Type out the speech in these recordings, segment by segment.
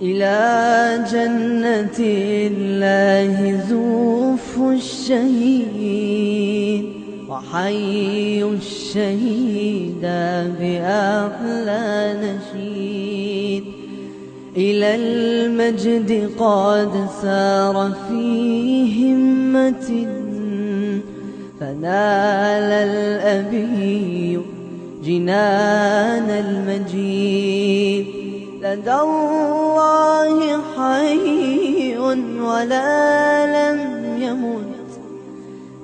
إلى جنة الله زوف الشهيد وحي الشهيد بأحلى نشيد إلى المجد قد سار في همة فنال الأبي جنان المجيد لدى الله حي ولا لم يمت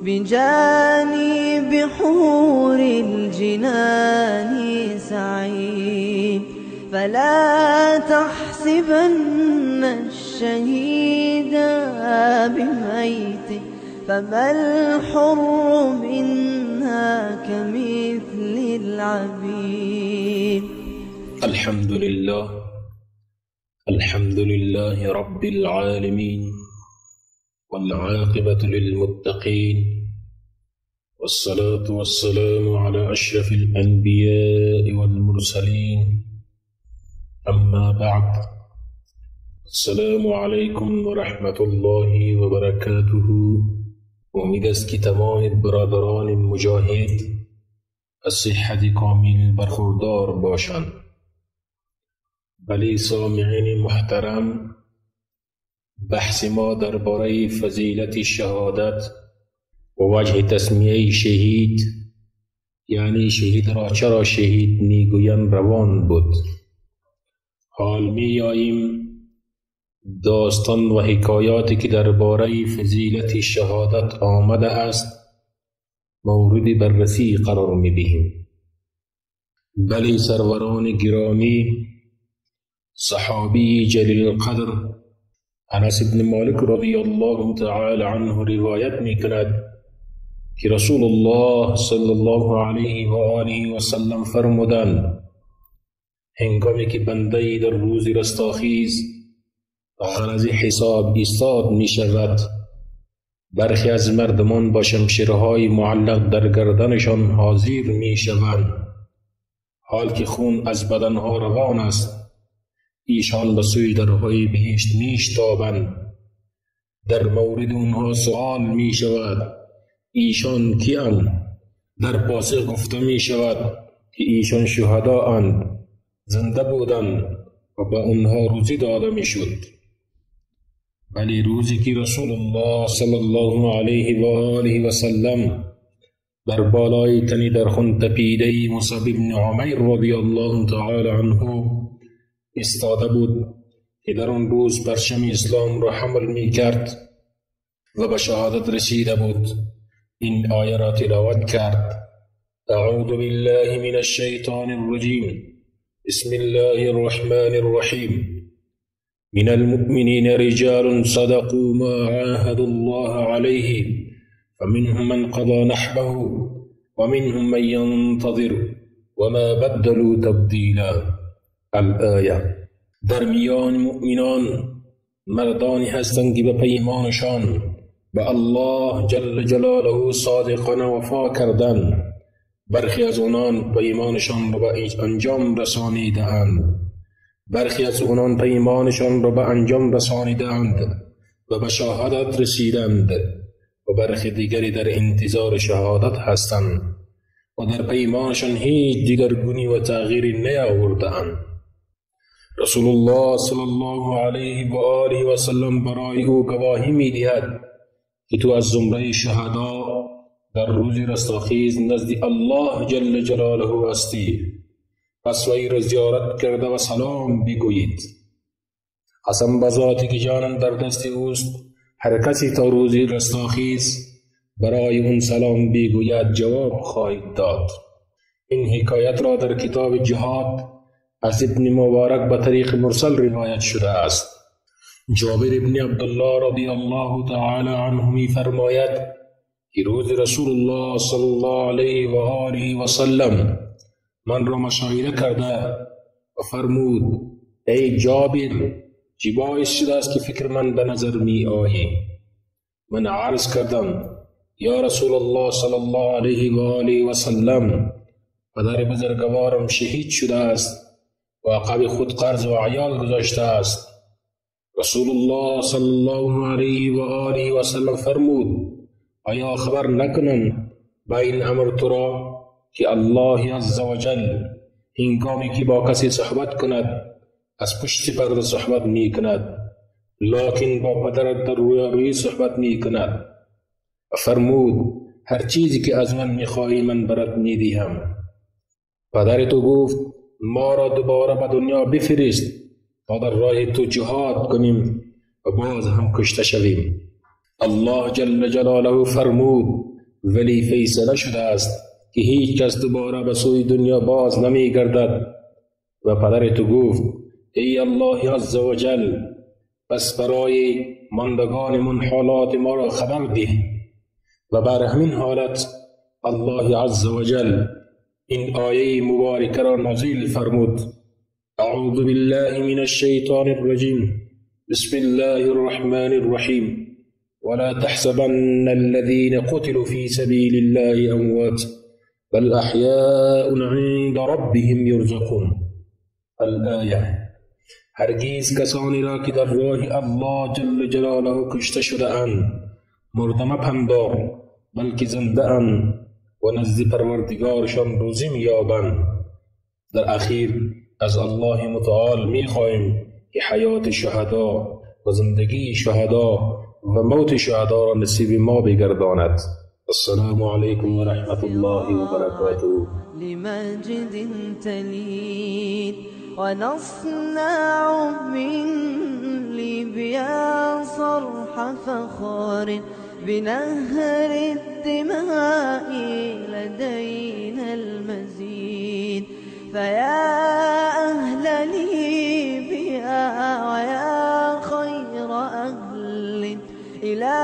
بجانب حور الجنان سعيد فلا تحسبن الشهيد بميت فما الحر منها كمثل العبيد. الحمد لله، الحمد لله رب العالمين، والعاقبة للمتقين، والصلاة والسلام على أشرف الأنبياء والمرسلين، أما بعد، السلام علیکم و رحمت الله و برکاته. امید است که تمام برادران مجاهد از صحت کامل برخوردار باشند. ولی سامعین محترم، بحث ما درباره فضیلت شهادت و وجه تسمیه شهید، یعنی شهید را چرا شهید میگویند، روان بود. حال میآییم داستان و حکایاتی که درباره فضیلت شهادت آمده است مورد بررسی قرار میدهیم. بلی سروران گرامی، صحابی جلیل القدر انس بن مالک رضی الله تعالی عنه روایت میکند که رسول الله صلی الله علیه و آله و سلم فرمودند: هنگامی که بنده در روز رستاخیز غرض حساب ایستاد می شود، برخی از مردمان با شمشیرهای معلق در گردنشان حاضر می شوند، حال که خون از بدنها روان است. ایشان به سوی درهای بهشت می شتابند. در مورد آنها سؤال می شود: ایشان کی‌اند؟ در پاسخ گفته می شود که ایشان شهدا اند، زنده بودند و به آنها روزی داده می شد. ولی روزی که رسول الله صلی الله علیه و آله و سلم بر بالای تنی در خون تپیده مصعب بن عمیر رضی الله تعالی عنه ایستاده بود که در آن روز پرچم اسلام را حمل می کرد و به شهادت رسیده بود، این آیه را تلاوت کرد: اعوذ بالله من الشیطان الرجیم، بسم الله الرحمن الرحیم، من المؤمنین رجال صدقوا ما عاهدوا الله علیه فمنهم من قضى نحبه ومنهم من ينتظر وما بدلوا تبدیلا. الآیه. در میان مؤمنان مردانی هستند که به پیمانشان به الله جل جلاله صادقانه وفا کردند. برخی از آنان پیمانشان را به انجام رسانیده‌اند، برخی از آنان پیمانشان را به انجام رسانیده‌اند و به شهادت رسیدند و برخی دیگری در انتظار شهادت هستند و در پیمانشان هیچ دیگرگونی و تغییری نیاورده‌اند. رسول الله صلی الله علیه و آله و سلم برای او گواهی می‌دهد که تو از زمره شهدا در روز رستاخیز نزد الله جل جلاله هستی، پس وی را زیارت کرده و سلام بگویید. قسم به ذاتی که جانم در دست اوست، هر کسی تا روز رستاخیز برای اون سلام بگوید جواب خواهید داد. این حکایت را در کتاب جهاد از ابن مبارک به طریق مرسل روایت شده است. جابر ابن عبدالله رضی الله تعالی عنه می فرماید که روز رسول الله صلی الله علیه و آله و سلم من را مشاهده کرده و فرمود: ای جابر، چی باعث شده است که فکر من به نظر می آیی؟ من عرض کردم: یا رسول الله صلی الله علیه و آله و سلم، پدر بزرگوارم شهید شده است و عقب خود قرض و عیال گذاشته است. رسول الله صلی الله علیه و آله و سلم فرمود: آیا خبر نکنم با این امر تو را که الله عزوجل هنگامی که با کسی صحبت کند از پشت پرده صحبت می کند، لکن با پدرت در رویارویی صحبت می کند؟ فرمود: هر چیزی که از من میخواهی من برات میدهم. پدر تو گفت: ما را دوباره به دنیا بفرست تا در راه تو جهاد کنیم و باز هم کشته شویم. الله جل جلاله فرمود: ولی فیصله شده است که هیچ کس دوباره به سوی دنیا باز نمی گردد. و پدر تو گفت: ای الله عزوجل، پس برای ماندگانمون حالات ما را خبر ده. و بر همین حالت الله عزوجل این آیه مبارکه را نازل فرمود: اعوذ بالله من الشیطان الرجیم، بسم الله الرحمن الرحیم، ولا تحسبن الذين قتلوا في سبيل الله اموات بل احیاء عند ربهم یرزقون. الآیه. هرگز کسانی را که در راه الله جل جلاله کشته شده اند مرده مپندار، بلکه زنده اند و نزد پروردگارشان روزی می‌یابند. در اخیر از الله متعال می‌خواهیم که حیات شهدا و زندگی شهدا و موت شهدا را نصیب ما بگرداند. السلام علیکم و رحمت الله و برکاته. لمجد تلید ونصنع من لیبیا صرح فخر بنهر الدماء لدينا المزيد. فيا أهل ليبيا ويا خير أهل إلى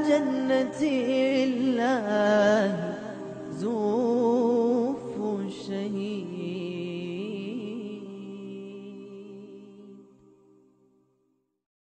جنة الله